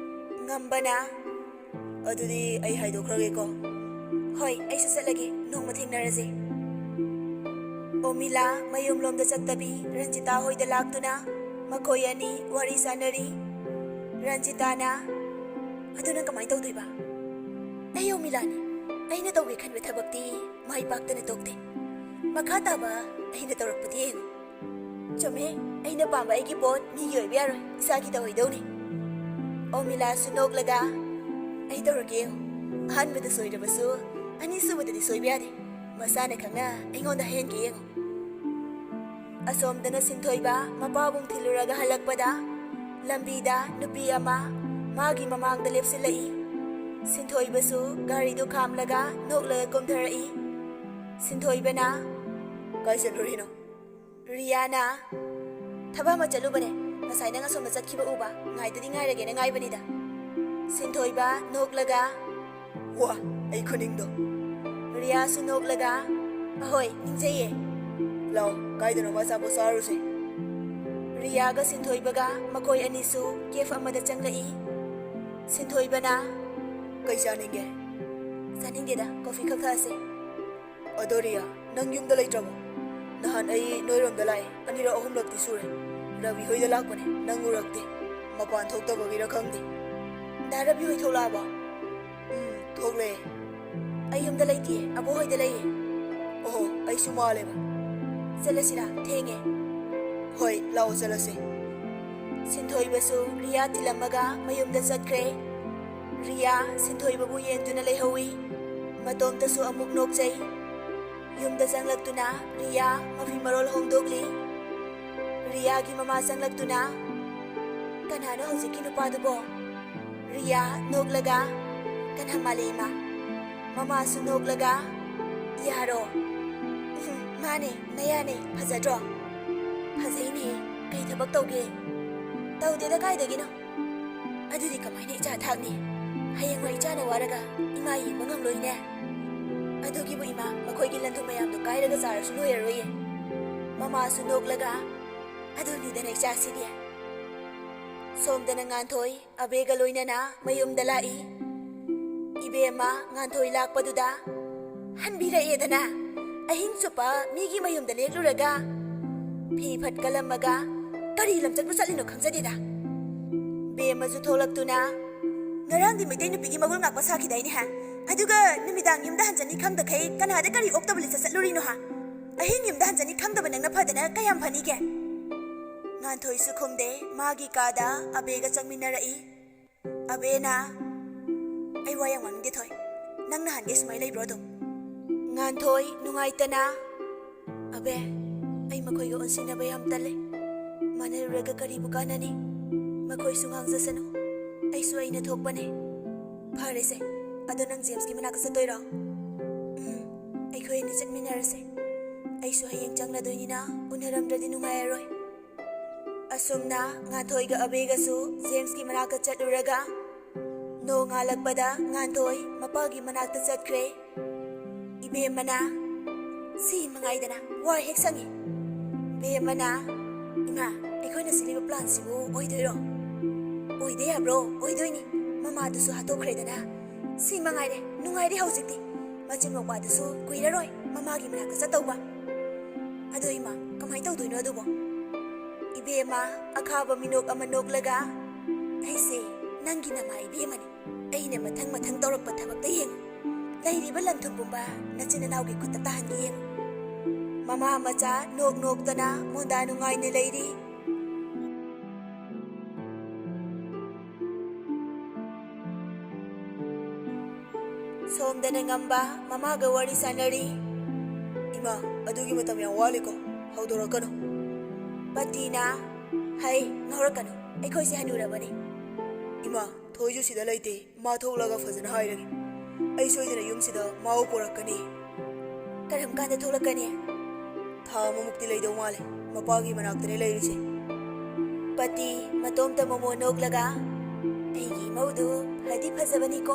ꯉꯝꯕꯅ, "ꯑꯗꯨꯗꯤ ꯑꯩ ꯍꯥꯏꯗꯣꯛꯈ꯭ꯔꯒꯦꯀꯣ?" "ꯍꯣꯏ, ꯑꯩꯁꯨ ꯆꯠꯂꯒꯦ, ꯅꯣꯡꯃ ꯊꯦꯡꯅꯔꯁꯦ꯫" ꯑꯣꯃꯤꯂꯥ ꯃꯌꯨꯝꯂꯣꯝꯗ ꯆꯠꯇꯕꯤ ꯔꯟꯖꯤꯇꯥ ꯍꯣꯏꯗ ꯂꯥꯛꯇꯨꯅ ꯃꯈꯣꯏ ꯑꯅꯤ ꯋꯥꯔꯤ ꯁꯥꯟꯅꯔꯤ꯫ ꯔꯟꯖꯤꯇꯥꯅ, "ꯑꯗꯨ ꯅꯪ ꯀꯃꯥꯏꯅ ꯇꯧꯗꯣꯏꯕ?" "ꯑꯩ ꯑꯣꯃꯤꯂꯥꯅꯤ, ꯑꯩꯅ ꯇꯧꯒꯦ ꯈꯟꯕ ꯊꯕꯛꯇꯤ ꯃꯥꯏ ꯄꯥꯛꯇꯅ ꯇꯣꯛꯇꯦ꯫ ꯃꯈꯥ ꯇꯥꯕ ꯑꯩꯅ ꯇꯧꯔꯛꯄꯗꯤ ꯌꯦꯡꯉꯨ꯫" "ꯆꯨꯝꯃꯦ, ꯑꯩꯅ ꯄꯥꯝꯕ ꯑꯩꯒꯤ ꯄꯣꯠ ꯃꯤꯒꯤ ꯑꯣꯏꯕ ꯌꯥꯔꯣꯏ, ꯏꯁꯥꯒꯤ ꯇꯧꯍꯩꯗꯧꯅꯤ꯫" ꯑꯣꯃꯤꯂꯥꯁꯨ ꯅꯣꯛꯂꯒ, "ꯑꯩ ꯇꯧꯔꯛꯀꯦ ꯌꯦꯡꯉꯨ, ꯑꯍꯥꯟꯕꯗ ꯁꯣꯏꯔꯕꯁꯨ ꯑꯅꯤꯁꯨꯕꯗꯗꯤ ꯁꯣꯏꯕ ꯌꯥꯗꯦ꯫ ꯃꯁꯥꯅ ꯈꯪꯅ ꯑꯩꯉꯣꯟꯗ ꯍꯥꯏꯍꯟꯒꯦ ꯌꯦꯡꯉꯨ꯫" ꯑꯁꯣꯝꯗꯅ ꯁꯤꯟꯊꯣꯏꯕ ꯃꯄꯥꯕꯨꯡ ꯊꯤꯜꯂꯨꯔꯒ ꯍꯜꯂꯛꯄꯗ ꯂꯝꯕꯤꯗ ꯅꯨꯄꯤ ꯑꯃ ꯃꯥꯒꯤ ꯃꯃꯥꯡꯗ ꯂꯦꯞꯁꯤꯜꯂꯛꯏ꯫ ꯁꯤꯟꯊꯣꯏꯕꯁꯨ ꯒꯥꯔꯤꯗꯨ ꯈꯥꯝꯂꯒ ꯅꯣꯛꯂꯒ ꯀꯨꯝꯊꯔꯛꯏ꯫ ꯁꯤꯟꯊꯣꯏꯕꯅ, "ꯀꯥꯏ ꯆꯠꯂꯨꯔꯤꯅꯣ?" ꯔꯤꯌꯥꯅ, "ꯊꯕꯛ ꯑꯃ ꯆꯠꯂꯨꯕꯅꯦ, ꯉꯁꯥꯏ ꯅꯪ ꯑꯁꯣꯝꯗ ꯆꯠꯈꯤꯕ ꯎꯕ, ꯉꯥꯏꯗꯗꯤ ꯉꯥꯏꯔꯒꯦꯅ ꯉꯥꯏꯕꯅꯤꯗ꯫" ꯁꯤꯟꯊꯣꯏꯕ ꯅꯣꯛꯂꯒ, "ꯋꯥ, ꯑꯩ ꯈꯨꯅꯤꯡꯗꯣ꯫" ꯔꯤꯌꯥꯁꯨ ꯅꯣꯛꯂꯒ, "ꯑꯍꯣꯏ, ꯅꯤꯡꯖꯩꯌꯦ꯫" "ꯂꯥꯛꯑꯣ, ꯀꯥꯏꯗꯅꯣꯃ ꯑꯆꯥꯄꯣꯠ ꯆꯥꯔꯨꯁꯦ꯫" ꯔꯤꯌꯥꯒ ꯁꯤꯟꯊꯣꯏꯕꯒ ꯃꯈꯣꯏ ꯑꯅꯤꯁꯨ ꯀꯦꯐ ꯑꯃꯗ ꯆꯪꯂꯛꯏ꯫ ꯁꯤꯟꯊꯣꯏꯕꯅ, "ꯀꯩ ꯆꯥꯅꯤꯡꯒꯦ?" "ꯆꯥꯅꯤꯡꯗꯦꯗ, ꯀꯣꯐꯤ ꯈꯛ ꯊꯛꯑꯁꯦ꯫" "ꯑꯗꯣ ꯔꯤꯌꯥ, ꯅꯪ ꯌꯨꯝꯗ ꯂꯩꯇ꯭ꯔꯕꯣ? ꯅꯍꯥꯟ ꯑꯩ ꯅꯣꯏꯔꯣꯝꯗ ꯂꯥꯛꯑꯦ, ꯑꯅꯤꯔꯛ ꯑꯍꯨꯝꯂꯛꯇꯤ ꯁꯨꯔꯦ꯫ ꯔꯕꯤ ꯍꯣꯏꯗ ꯂꯥꯛꯄꯅꯦ, ꯅꯪ ꯎꯔꯛꯇꯦ꯫ ꯃꯄꯥꯟ ꯊꯣꯛꯇꯕꯒꯤꯔ ꯈꯪꯗꯦ꯫" "ꯗꯥ ꯔꯕꯤ ꯍꯣꯏ ꯊꯣꯛꯂꯛꯑꯕꯣ?" "ꯎꯝ, ꯊꯣꯛꯂꯛꯑꯦ꯫" "ꯑꯩ ꯌꯨꯝꯗ ꯂꯩꯇꯤꯌꯦ, ꯑꯕꯣꯛ ꯍꯣꯏꯗ ꯂꯩꯌꯦ꯫" "ꯑꯣꯍꯣ, ꯑꯩꯁꯨ ꯃꯥꯜꯂꯦꯕ꯫" "ꯆꯠꯂꯁꯤꯔꯥ? ꯊꯦꯡꯉꯦ꯫" "ꯍꯣꯏ, ꯂꯥꯛꯑꯣ ꯆꯠꯂꯁꯦ꯫" ꯁꯤꯟꯊꯣꯏꯕꯁꯨ ꯔꯤꯌꯥ ꯊꯤꯜꯂꯝꯃꯒ ꯃꯌꯨꯝꯗ ꯆꯠꯈ꯭ꯔꯦ꯫ ꯔꯤꯌꯥ ꯁꯤꯟꯊꯣꯏꯕꯕꯨ ꯌꯦꯡꯗꯨꯅ ꯂꯩꯍꯧꯏ꯫ ꯃꯇꯣꯝꯇꯁꯨ ꯑꯃꯨꯛ ꯅꯣꯛꯆꯩ꯫ ꯌꯨꯝꯗ ꯆꯪꯂꯛꯇꯨꯅ ꯔꯤꯌꯥ ꯃꯐꯤ ꯃꯔꯣꯜ ꯍꯣꯡꯗꯣꯛꯂꯤ꯫ ꯔꯤꯌꯥꯒꯤ ꯃꯃꯥ ꯆꯪꯂꯛꯇꯨꯅ, "ꯀꯅꯥꯅꯣ ꯍꯧꯖꯤꯛꯀꯤ ꯅꯨꯄꯥꯗꯨꯕꯣ?" ꯔꯤꯌꯥ ꯅꯣꯛꯂꯒ, "ꯀꯅꯥ ꯃꯥꯜꯂꯤ ꯏꯃꯥ?" ꯃꯃꯥꯁꯨ ꯅꯣꯛꯂꯒ, "ꯌꯥꯔꯣ?" "ꯎꯝ, ꯃꯥꯅꯦ, ꯅꯌꯥꯅꯦ, ꯐꯖꯗ꯭ꯔꯣ?" "ꯐꯖꯩꯅꯦ, ꯀꯩ ꯊꯕꯛ ꯇꯧꯒꯦ?" "ꯇꯧꯗꯦꯗ, ꯀꯥꯏꯗꯒꯤꯅꯣ?" ꯑꯗꯨꯗꯤ ꯀꯃꯥꯏꯅ ꯏꯆꯥ ꯊꯥꯛꯅꯤ? ꯍꯌꯦꯡꯋꯥꯏ ꯏꯆꯥꯅ ꯋꯥꯔꯒ ꯏꯃꯥ ꯌꯦꯡꯕ ꯉꯝꯂꯣꯏꯅꯦ꯫ ꯑꯗꯨꯒꯤꯕꯨ ꯏꯃꯥ, ꯃꯈꯣꯏꯒꯤ ꯂꯟ-ꯊꯨꯝ ꯃꯌꯥꯝꯗꯣ ꯀꯥꯏꯔꯒ ꯆꯥꯔꯁꯨ ꯂꯣꯏꯔꯔꯣꯏꯌꯦ꯫ ꯃꯃꯥꯁꯨ ꯅꯣꯛꯂꯒ, "ꯑꯗꯨꯅꯤꯗꯅ ꯏꯆꯥꯁꯤꯗꯤ꯫" ꯁꯣꯝꯗꯅ ꯉꯥꯟꯊꯣꯏ ꯑꯕꯦꯒ ꯂꯣꯏꯅꯅ ꯃꯌꯨꯝꯗ ꯂꯥꯛꯏ꯫ ꯏꯕꯦꯝꯃ, ꯉꯥꯟꯊꯣꯏ ꯂꯥꯛꯄꯗꯨꯗ ꯍꯟꯕꯤꯔꯛꯑꯦꯗꯅ꯫ ꯑꯍꯤꯡ ꯆꯨꯞꯄ ꯃꯤꯒꯤ ꯃꯌꯨꯝꯗ ꯂꯦꯛꯂꯨꯔꯒ ꯐꯤ ꯐꯠ ꯀꯜꯂꯝꯃꯒ ꯀꯔꯤ ꯂꯝꯆꯠꯄꯨ ꯆꯠꯂꯤꯅꯣ ꯈꯪꯖꯗꯦꯗ꯫ ꯕꯦꯝꯃꯁꯨ ꯊꯣꯛꯂꯛꯇꯨꯅ, "ꯉꯔꯥꯡꯗꯤ ꯃꯩꯇꯩ ꯅꯨꯄꯤꯒꯤ ꯃꯒꯨꯟ ꯉꯥꯛꯄ ꯁꯥꯈꯤꯗꯥꯏꯅꯦ ꯍꯥ? ꯑꯗꯨꯒ ꯅꯨꯃꯤꯗꯥꯡ ꯌꯨꯝꯗ ꯍꯟꯖꯅꯤ ꯈꯪꯗꯈꯩ ꯀꯅꯥꯗ ꯀꯔꯤ ꯑꯣꯛꯇꯕ ꯂꯤꯆꯠ ꯆꯠꯂꯨꯔꯤꯅꯣ ꯍꯥ? ꯑꯍꯤꯡ ꯌꯨꯝꯗ ꯍꯟꯖꯅꯤ ꯈꯪꯗꯕ ꯅꯪꯅ ꯐꯗꯅ ꯀꯌꯥꯝ ꯐꯅꯤꯒꯦ?" ꯉꯥꯟꯊꯣꯏꯁꯨ ꯈꯨꯝꯗꯦ꯫ ꯃꯥꯒꯤ ꯀꯥꯗ ꯑꯕꯦꯒ ꯆꯪꯃꯤꯟꯅꯔꯛꯏ꯫ ꯑꯕꯦꯅ, "ꯑꯩ ꯋꯥ ꯌꯥꯝ ꯉꯥꯡꯅꯤꯡꯗꯦ ꯊꯣꯏ꯫ ꯅꯪ ꯅꯍꯥꯟꯒꯩ ꯁꯨꯃꯥꯏ ꯂꯩꯕ꯭ꯔꯣ ꯑꯗꯨꯝ?" ꯉꯥꯟꯊꯣꯏ ꯅꯨꯡꯉꯥꯏꯇꯅ, "ꯑꯕꯦ, ꯑꯩ ꯃꯈꯣꯏꯒ ꯑꯣꯟꯁꯤꯟꯅꯕ ꯌꯥꯝ ꯇꯜꯂꯦ꯫ ꯃꯥꯟꯅꯔꯨꯔꯒ ꯀꯔꯤꯕꯨ ꯀꯥꯟꯅꯅꯤ? ꯃꯈꯣꯏꯁꯨ ꯉꯥꯡꯖꯁꯅꯨ꯫ ꯑꯩꯁꯨ ꯑꯩꯅ ꯊꯣꯛꯄꯅꯦ꯫ ꯐꯔꯦꯁꯦ, ꯑꯗꯣ ꯅꯪ ꯖꯦꯝꯁꯀꯤ ꯃꯅꯥꯛꯇ ꯆꯠꯇꯣꯏꯔꯣ?" "ꯎꯝ, ꯑꯩꯈꯣꯏ ꯑꯅꯤ ꯆꯠꯃꯤꯟꯅꯔꯁꯦ꯫ ꯑꯩꯁꯨ ꯍꯌꯦꯡ ꯆꯪꯂꯗꯣꯏꯅꯤꯅ ꯎꯅꯔꯝꯗ꯭ꯔꯗꯤ ꯅꯨꯡꯉꯥꯏꯔꯔꯣꯏ꯫" ꯑꯁꯨꯝꯅ ꯉꯥꯟꯊꯣꯏꯒ ꯑꯕꯦꯒꯁꯨ ꯖꯦꯝꯁꯀꯤ ꯃꯅꯥꯛꯇ ꯆꯠꯂꯨꯔꯒ, ꯅꯣꯡꯉꯥꯜꯂꯛꯄꯗ ꯉꯥꯟꯊꯣꯏ ꯃꯄꯥꯒꯤ ꯃꯅꯥꯛꯇ ꯆꯠꯈ꯭ꯔꯦ꯫ ꯏꯕꯦꯝꯃꯅ, "ꯁꯤ ꯃꯉꯥꯏꯗꯅ ꯋꯥ ꯍꯦꯛ ꯁꯪꯉꯤ꯫" ꯕꯦꯝꯃꯅ, "ꯏꯃꯥ, ꯑꯩꯈꯣꯏꯅ ꯁꯤꯜꯂꯤꯕ ꯄ꯭ꯂꯥꯟꯁꯤꯕꯨ ꯑꯣꯏꯗꯣꯏꯔꯣ? ꯑꯣꯏꯗꯦ ꯍꯥꯏꯕ꯭ꯔꯣ? ꯑꯣꯏꯗꯣꯏꯅꯤ꯫ ꯃꯃꯥꯗꯨꯁꯨ ꯍꯥꯠꯇꯣꯛꯈ꯭ꯔꯦꯗꯅ꯫ ꯁꯤ ꯃꯉꯥꯏꯔꯦ, ꯅꯨꯡꯉꯥꯏꯔꯦ ꯍꯧꯖꯤꯛꯇꯤ꯫ ꯃꯆꯤꯟ ꯃꯧꯄꯥꯗꯨꯁꯨ ꯀꯨꯏꯔꯔꯣꯏ ꯃꯃꯥꯒꯤ ꯃꯅꯥꯛꯇ ꯆꯠꯇꯧꯕ꯫ ꯑꯗꯣ ꯏꯃꯥ, ꯀꯃꯥꯏ ꯇꯧꯗꯣꯏꯅꯣ ꯑꯗꯨꯕꯣ?" ꯏꯕꯦꯝꯃ, ꯑꯈꯥꯕ ꯃꯤꯅꯣꯛ ꯑꯃ ꯅꯣꯛꯂꯒ, "ꯑꯩꯁꯦ ꯅꯪꯒꯤ ꯅꯃꯥ ꯏꯕꯦꯝꯃꯅꯤ꯫ ꯑꯩꯅ ꯃꯊꯪ ꯃꯊꯪ ꯇꯧꯔꯛꯄ ꯊꯕꯛꯇ ꯌꯦꯡꯉꯨ꯫ ꯂꯩꯔꯤꯕ ꯂꯟ ꯊꯨꯝ ꯄꯨꯝꯕ ꯅꯆꯤꯟ ꯅꯅꯥꯎꯒꯤ ꯈꯨꯠꯇ ꯇꯥꯍꯟꯒꯦ ꯌꯦꯡꯉꯨ꯫" ꯃꯃꯥ ꯃꯆꯥ ꯅꯣꯛ ꯅꯣꯛꯇꯅ ꯃꯣꯟꯗꯥ ꯅꯨꯡꯉꯥꯏꯅ ꯂꯩꯔꯤ꯫ ꯁꯣꯝꯗꯅ ꯉꯝꯕ ꯃꯃꯥꯒ ꯋꯥꯔꯤ ꯁꯥꯟꯅꯔꯤ꯫ "ꯏꯃꯥ, ꯑꯗꯨꯒꯤ ꯃꯇꯝ ꯌꯥꯝ ꯋꯥꯠꯂꯤꯀꯣ, ꯍꯧꯗꯣꯔꯛꯀꯅꯨ꯫" ꯄꯇꯤꯅ, "ꯍꯩ, ꯉꯥꯎꯔꯛꯀꯅꯨ, ꯑꯩꯈꯣꯏꯁꯦ ꯍꯅꯨꯔꯕꯅꯤ꯫" "ꯏꯃꯥ, ꯊꯣꯏꯁꯨ ꯁꯤꯗ ꯂꯩꯇꯦ, ꯃꯥ ꯊꯣꯛꯂꯒ ꯐꯖꯅ ꯍꯥꯏꯔꯒꯦ꯫ ꯑꯩ ꯁꯣꯏꯗꯅ ꯌꯨꯝꯁꯤꯗ ꯃꯥꯕꯨ ꯄꯨꯔꯛꯀꯅꯤ꯫" "ꯀꯔꯝ ꯀꯥꯟꯗ ꯊꯣꯛꯂꯛꯀꯅꯤ?" "ꯊꯥ ꯑꯃꯃꯨꯛꯇꯤ ꯂꯩꯗꯧ ꯃꯥꯜꯂꯦ, ꯃꯄꯥꯒꯤ ꯃꯅꯥꯛꯇꯅꯦ ꯂꯩꯔꯤꯁꯦ꯫" ꯄꯇꯤ ꯃꯇꯣꯝꯇ ꯃꯣꯃꯣ ꯅꯣꯛꯂꯒ, ꯑꯩꯒꯤ ꯏꯃꯧꯗꯨ ꯐꯗꯤ ꯐꯖꯕꯅꯤꯀꯣ,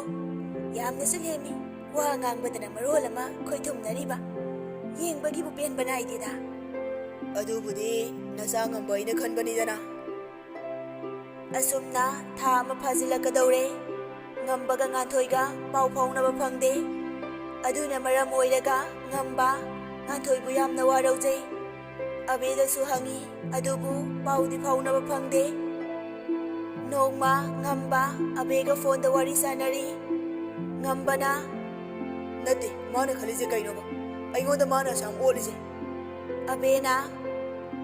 ꯌꯥꯝꯅꯁꯨ ꯂꯦꯝꯃꯤ꯫ ꯋꯥ ꯉꯥꯡꯕꯗꯅ ꯃꯔꯣꯜ ꯑꯃ ꯈꯣꯏꯊꯨꯝꯅꯔꯤꯕ, ꯌꯦꯡꯕꯒꯤꯕꯨ ꯄꯦꯟꯕ ꯅꯥꯏꯗꯦꯗ꯫ ꯑꯗꯨꯕꯨꯗꯤ ꯅꯆꯥ ꯉꯝꯕ ꯑꯩꯅ ꯈꯟꯕꯅꯤꯗꯅ꯫ ꯑꯁꯨꯝꯅ ꯊꯥ ꯑꯃ ꯐꯥꯖꯤꯜꯂꯛꯀꯗꯧꯔꯦ꯫ ꯉꯝꯕꯒ ꯉꯥꯟꯊꯣꯏꯒ ꯄꯥꯎ ꯐꯥꯎꯅꯕ ꯐꯪꯗꯦ꯫ ꯑꯗꯨꯅ ꯃꯔꯝ ꯑꯣꯏꯔꯒ ꯉꯝꯕ ꯉꯥꯟꯊꯣꯏꯕꯨ ꯌꯥꯝꯅ ꯋꯥꯔꯧꯖꯩ꯫ ꯑꯕꯦꯗꯁꯨ ꯍꯪꯉꯤ, ꯑꯗꯨꯕꯨ ꯄꯥꯎꯗꯤ ꯐꯥꯎꯅꯕ ꯐꯪꯗꯦ꯫ ꯅꯣꯡꯃ ꯉꯝꯕ ꯑꯕꯦꯒ ꯐꯣꯟꯗ ꯋꯥꯔꯤ ꯁꯥꯟꯅꯔꯤ꯫ ꯉꯝꯕꯅ, "ꯅꯠꯇꯦ, ꯃꯥꯅ ꯈꯜꯂꯤꯁꯦ ꯀꯩꯅꯣꯕ? ꯑꯩꯉꯣꯟꯗ ꯃꯥꯅ ꯑꯁꯥꯝ ꯑꯣꯜꯂꯤꯁꯦ?" ꯑꯕꯦꯅ,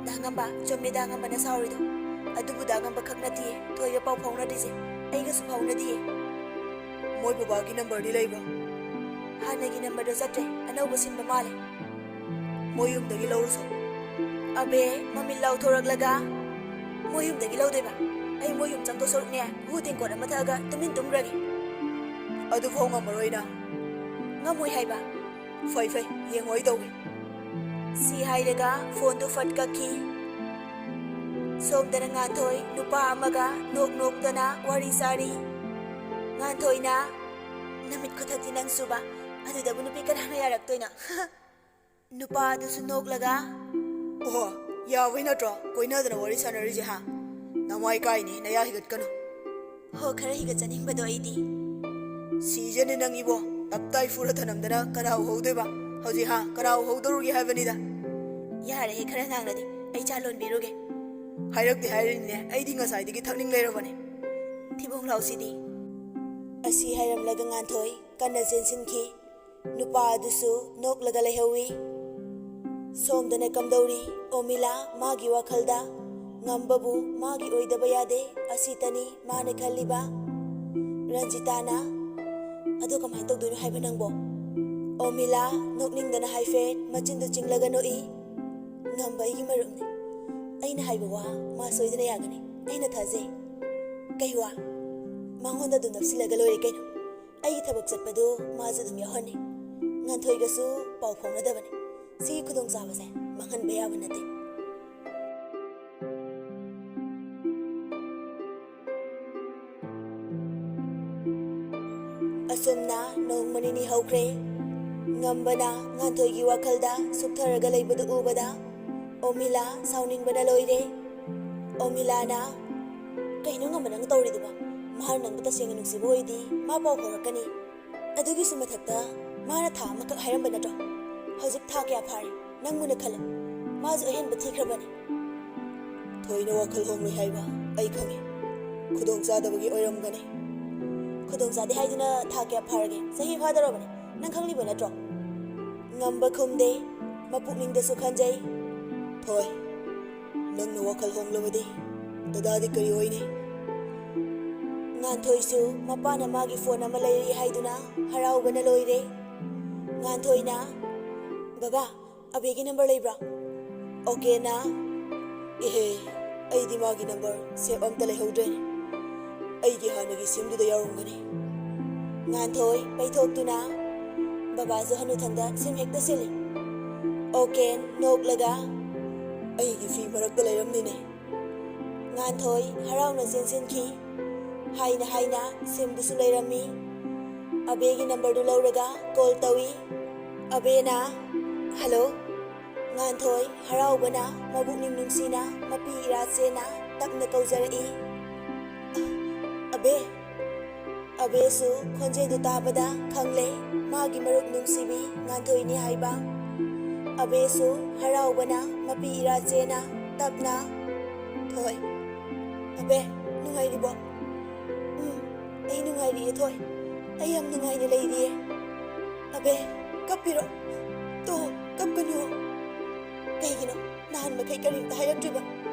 "ꯗꯥ ꯉꯝꯕ, ꯆꯨꯝꯃꯦ ꯗꯥ ꯉꯝꯕꯅ ꯁꯥꯎꯔꯤꯗꯣ꯫ ꯑꯗꯨꯕꯨ ꯗꯥ ꯉꯝꯕ ꯈꯛ ꯅꯠꯇꯤꯌꯦ ꯊꯣꯏꯒ ꯄꯥꯎ ꯐꯥꯎꯅꯗ꯭ꯔꯤꯁꯦ, ꯑꯩꯒꯁꯨ ꯐꯥꯎꯅꯗꯤꯌꯦ꯫" "ꯃꯣꯏ ꯕꯕꯥꯒꯤ ꯅꯝꯕꯔꯗꯤ ꯂꯩꯕ꯭ꯔꯣ?" "ꯍꯥꯟꯅꯒꯤ ꯅꯝꯕꯔꯗꯣ ꯆꯠꯇ꯭ꯔꯦ, ꯑꯅꯧꯕ ꯁꯤꯟꯕ ꯃꯥꯜꯂꯦ꯫" "ꯃꯣꯏ ꯌꯨꯝꯗꯒꯤ ꯂꯧꯔꯨꯁꯣ꯫" ꯑꯕꯦ ꯃꯃꯤꯠ ꯂꯥꯎꯊꯣꯔꯛꯂꯒ, "ꯃꯣꯏ ꯌꯨꯝꯗꯒꯤ ꯂꯧꯗꯣꯏꯕ? ꯑꯩ ꯃꯣꯏ ꯌꯨꯝ ꯆꯪꯗꯧ ꯁꯔꯨꯛꯅꯦ, ꯍꯨ ꯇꯦꯡꯀꯣꯠ ꯑꯃ ꯊꯛꯑꯒ ꯇꯨꯃꯤꯟ ꯇꯨꯝꯈ꯭ꯔꯒꯦ꯫" "ꯑꯗꯨꯐꯥꯎ ꯉꯝꯃꯔꯣꯏꯅ?" "ꯉꯝꯃꯣꯏ ꯍꯥꯏꯕ꯫" "ꯐꯩ ꯐꯩ, ꯌꯦꯡꯉꯣ ꯑꯩ ꯇꯧꯒꯦ꯫" ꯁꯤ ꯍꯥꯏꯔꯒ ꯐꯣꯟꯗꯨ ꯐꯠ ꯀꯛꯈꯤ꯫ ꯁꯣꯝꯗꯅ ꯉꯥꯟꯊꯣꯏ ꯅꯨꯄꯥ ꯑꯃꯒ ꯅꯣꯛ ꯅꯣꯛꯇꯅ ꯋꯥꯔꯤ ꯁꯥꯔꯤ꯫ ꯉꯥꯟꯊꯣꯏꯅ, "ꯅꯃꯤꯠ ꯈꯨꯊꯛꯇꯤ ꯅꯪꯁꯨꯕ, ꯑꯗꯨꯗꯕꯨ ꯅꯨꯄꯤ ꯀꯅꯥꯅ ꯌꯥꯔꯛꯇꯣꯏꯅꯣ?" ꯅꯨꯄꯥ ꯑꯗꯨꯁꯨ ꯅꯣꯛꯂꯒ, "ꯑꯣꯍꯣ, ꯌꯥꯕꯩ ꯅꯠꯇ꯭ꯔꯣ ꯀꯣꯏꯅꯗꯅ ꯋꯥꯔꯤ ꯁꯥꯟꯅꯔꯤꯁꯦ, ꯍꯥ? ꯅꯃꯥꯏ ꯀꯥꯏꯅꯤ, ꯅꯌꯥ ꯍꯤꯒꯠꯀꯅꯨ꯫" "ꯍꯣ, ꯈꯔ ꯍꯤꯒꯠꯆꯅꯤꯡꯕꯗꯣ ꯑꯩꯗꯤ꯫" "ꯁꯤꯖꯅꯤ ꯅꯪ ꯏꯕꯣ, ꯇꯞꯇꯥꯏ ꯐꯨꯔ ꯊꯅꯝꯗꯅ ꯀꯅꯥ ꯎꯍꯧꯗꯣꯏꯕ? ꯍꯧꯖꯤꯛ, ꯍꯥ, ꯀꯅꯥ ꯎꯍꯧꯗꯧꯔꯨꯒꯦ ꯍꯥꯏꯕꯅꯤꯗ?" "ꯌꯥꯔꯦꯍꯦ, ꯈꯔ ꯉꯥꯡꯅꯗꯦ, ꯑꯩ ꯆꯥ ꯂꯣꯟꯕꯤꯔꯨꯒꯦ꯫" "ꯍꯥꯏꯔꯛꯇꯦ ꯍꯥꯏꯔꯤꯅꯤꯅꯦ, ꯑꯩꯗꯤ ꯉꯁꯥꯏꯗꯒꯤ ꯊꯛꯅꯤꯡ ꯂꯩꯔꯕꯅꯦ꯫" "ꯊꯤꯕꯣꯡ ꯂꯥꯎꯁꯤꯗꯤ꯫" ꯑꯁꯤ ꯍꯥꯏꯔꯝꯂꯒ ꯉꯥꯟꯊꯣꯏ ꯀꯟꯅ ꯆꯦꯟꯁꯤꯟꯈꯤ꯫ ꯅꯨꯄꯥ ꯑꯗꯨꯁꯨ ꯅꯣꯛꯂꯒ ꯂꯩꯍꯧꯏ꯫ ꯁꯣꯝꯗꯅ ꯀꯝꯗꯧꯔꯤ? ꯑꯣꯃꯤꯂꯥ ꯃꯥꯒꯤ ꯋꯥꯈꯜꯗ ꯉꯝꯕꯕꯨ ꯃꯥꯒꯤ ꯑꯣꯏꯗꯕ ꯌꯥꯗꯦ, ꯑꯁꯤꯇꯅꯤ ꯃꯥꯅ ꯈꯜꯂꯤꯕ꯫ ꯔꯟꯖꯤꯇꯥꯅ, "ꯑꯗꯣ ꯀꯃꯥꯏꯅ ꯇꯧꯗꯣꯏꯅꯣ ꯍꯥꯏꯕ ꯅꯪꯕꯣ?" ꯑꯣꯃꯤꯂꯥ ꯅꯣꯛꯅꯤꯡꯗꯅ ꯍꯥꯏꯐꯦꯠ ꯃꯆꯤꯟꯗꯨ ꯆꯤꯡꯂꯒ ꯅꯣꯛꯏ꯫ "ꯉꯝꯕ ꯑꯩꯒꯤ ꯃꯔꯨꯞꯅꯤ꯫ ꯑꯩꯅ ꯍꯥꯏꯕ ꯋꯥ ꯃꯥ ꯁꯣꯏꯗꯅ ꯌꯥꯒꯅꯤ꯫ ꯑꯩꯅ ꯊꯥꯖꯩ꯫" "ꯀꯩ ꯋꯥ?" "ꯃꯉꯣꯟꯗ ꯑꯗꯨꯝ ꯅꯞꯁꯤꯜꯂꯒ ꯂꯣꯏꯔꯦ ꯀꯩꯅꯣ꯫ ꯑꯩꯒꯤ ꯊꯕꯛ ꯆꯠꯄꯗꯨ ꯃꯥꯁꯨ ꯑꯗꯨꯝ ꯌꯥꯎꯍꯟꯅꯤ꯫" "ꯉꯥꯟꯊꯣꯏꯒꯁꯨ ꯄꯥꯎ ꯐꯥꯎꯅꯗꯕꯅꯤ꯫ ꯁꯤꯒꯤ ꯈꯨꯗꯣꯡꯆꯥꯕꯁꯦ ꯃꯥꯡꯍꯟꯕ ꯌꯥꯕ ꯅꯠꯇꯦ꯫" ꯍꯧꯈ꯭ꯔꯦ꯫ ꯉꯝꯕꯅ ꯉꯥꯟꯊꯣꯏꯒꯤ ꯋꯥꯈꯜꯗ ꯁꯨꯞꯊꯔꯒ ꯂꯩꯕꯗꯨ ꯎꯕꯗ ꯑꯣꯃꯤꯂꯥ ꯁꯥꯎꯅꯤꯡꯕꯅ ꯂꯣꯏꯔꯦ꯫ ꯑꯣꯃꯤꯂꯥꯅ, "ꯀꯩꯅꯣ ꯉꯝꯕ ꯅꯪ ꯇꯧꯔꯤꯗꯨꯕꯣ? ꯃꯥꯅ ꯅꯪꯕꯨ ꯇꯁꯦꯡꯅ ꯅꯨꯡꯁꯤꯕ ꯑꯣꯏꯗꯤ ꯃꯥ ꯄꯥꯎ ꯐꯥꯎꯔꯛꯀꯅꯤ꯫ ꯑꯗꯨꯒꯤꯁꯨ ꯃꯊꯛꯇ ꯃꯥꯅ ꯊꯥ ꯑꯃꯈꯛ ꯍꯥꯏꯔꯝꯕ ꯅꯠꯇ꯭ꯔꯣ? ꯍꯧꯖꯤꯛ ꯊꯥ ꯀꯌꯥ ꯐꯥꯔꯦ? ꯅꯪ ꯃꯨꯟꯅ ꯈꯜꯂꯣ꯫ ꯃꯥꯁꯨ ꯑꯍꯦꯟꯕ ꯊꯤꯈ꯭ꯔꯕꯅꯤ꯫" "ꯊꯣꯏꯅ ꯋꯥꯈꯜ ꯍꯣꯡꯂꯣꯏ ꯍꯥꯏꯕ ꯑꯩ ꯈꯪꯉꯤ꯫ ꯈꯨꯗꯣꯡ ꯆꯥꯗꯕꯒꯤ ꯑꯣꯏꯔꯝꯒꯅꯤ꯫" "ꯈꯨꯗꯣꯡ ꯆꯥꯗꯦ ꯍꯥꯏꯗꯨꯅ ꯊꯥ ꯀꯌꯥ ꯐꯥꯔꯒꯦ? ꯆꯍꯤ ꯐꯥꯗꯧꯔꯕꯅꯤ꯫ ꯅꯪ ꯈꯪꯂꯤꯕ ꯅꯠꯇ꯭ꯔꯣ?" ꯉꯝꯕ ꯈꯨꯝꯗꯦ꯫ ꯃꯄꯨꯛꯅꯤꯡꯗꯁꯨ ꯈꯟꯖꯩ, "ꯊꯣꯏ, ꯅꯪꯅ ꯋꯥꯈꯜ ꯍꯣꯡꯂꯕꯗꯤ ꯗꯗꯥꯗꯤ ꯀꯔꯤ ꯑꯣꯏꯅꯤ?" ꯉꯥꯟꯊꯣꯏꯁꯨ ꯃꯄꯥꯅ ꯃꯥꯒꯤ ꯐꯣꯟ ꯑꯃ ꯂꯩꯔꯦ ꯍꯥꯏꯗꯨꯅ ꯍꯔꯥꯎꯕꯅ ꯂꯣꯏꯔꯦ꯫ ꯉꯥꯟꯊꯣꯏꯅ, "ꯕꯕꯥ, ꯑꯕꯦꯒꯤ ꯅꯝꯕꯔ ꯂꯩꯕ꯭ꯔꯥ?" ꯑꯣꯀꯦꯅ, "ꯏꯍꯦ, ꯑꯩꯗꯤ ꯃꯥꯒꯤ ꯅꯝꯕꯔ ꯁꯦꯞ ꯑꯝꯇ ꯂꯩꯍꯧꯗ꯭ꯔꯦꯅꯦ꯫ ꯑꯩꯒꯤ ꯍꯥꯟꯅꯒꯤ ꯁꯤꯝꯗꯨꯗ ꯌꯥꯎꯔꯝꯒꯅꯤ꯫" ꯉꯥꯟꯊꯣꯏ ꯄꯩꯊꯣꯛꯇꯨꯅ, "ꯕꯕꯥꯁꯨ ꯍꯅꯨꯊꯪꯗ ꯁꯤꯝ ꯍꯦꯛꯇ ꯁꯤꯜꯂꯤ꯫" ꯑꯣꯀꯦꯟ ꯅꯣꯛꯂꯒ, "ꯑꯩꯒꯤ ꯐꯤ ꯃꯔꯛꯇ ꯂꯩꯔꯝꯅꯤꯅꯦ꯫" ꯉꯥꯟꯊꯣꯏ ꯍꯔꯥꯎꯅ ꯆꯦꯟꯁꯤꯟꯈꯤ꯫ ꯍꯥꯏꯅ ꯍꯥꯏꯅ ꯁꯤꯝꯗꯨꯁꯨ ꯂꯩꯔꯝꯃꯤ꯫ ꯑꯕꯦꯒꯤ ꯅꯝꯕꯔꯗꯨ ꯂꯧꯔꯒ ꯀꯣꯜ ꯇꯧꯏ꯫ ꯑꯕꯦꯅ, "ꯍꯜꯂꯣ꯫" ꯉꯥꯟꯊꯣꯏ ꯍꯔꯥꯎꯕꯅ ꯃꯕꯨꯛꯅꯤꯡ ꯅꯨꯡꯁꯤꯅ ꯃꯄꯤ ꯏꯔꯥ ꯆꯦꯅ ꯇꯞꯅ ꯀꯧꯖꯔꯛꯏ, "ꯑꯕꯦ꯫" ꯑꯕꯦꯁꯨ ꯈꯣꯟꯖꯦꯜꯗꯨ ꯇꯥꯕꯗ ꯈꯪꯂꯦ ꯃꯥꯒꯤ ꯃꯔꯨꯞ ꯅꯨꯡꯁꯤꯕꯤ ꯉꯥꯟꯊꯣꯏꯅꯤ ꯍꯥꯏꯕ꯫ ꯑꯕꯦꯁꯨ ꯍꯔꯥꯎꯕꯅ ꯃꯄꯤ ꯏꯔꯥ ꯆꯦꯅ ꯇꯞꯅ, "ꯊꯣꯏ, ꯑꯕꯦ, ꯅꯨꯡꯉꯥꯏꯔꯤꯕꯣ?" "ꯎꯝ, ꯑꯩ ꯅꯨꯡꯉꯥꯏꯔꯤꯌꯦ ꯊꯣꯏ꯫ ꯑꯩ ꯌꯥꯝ ꯅꯨꯡꯉꯥꯏꯅ ꯂꯩꯔꯤꯌꯦ꯫" "ꯑꯕꯦ, ꯀꯞꯄꯤꯔꯣ? ꯇꯣ, ꯀꯞꯀꯅꯨ꯫" "ꯀꯩꯒꯤꯅꯣ ꯅꯍꯥꯟ ꯃꯈꯩ ꯀꯔꯤꯝꯇ ꯍꯥꯏꯔꯛꯇ꯭ꯔꯤꯕ?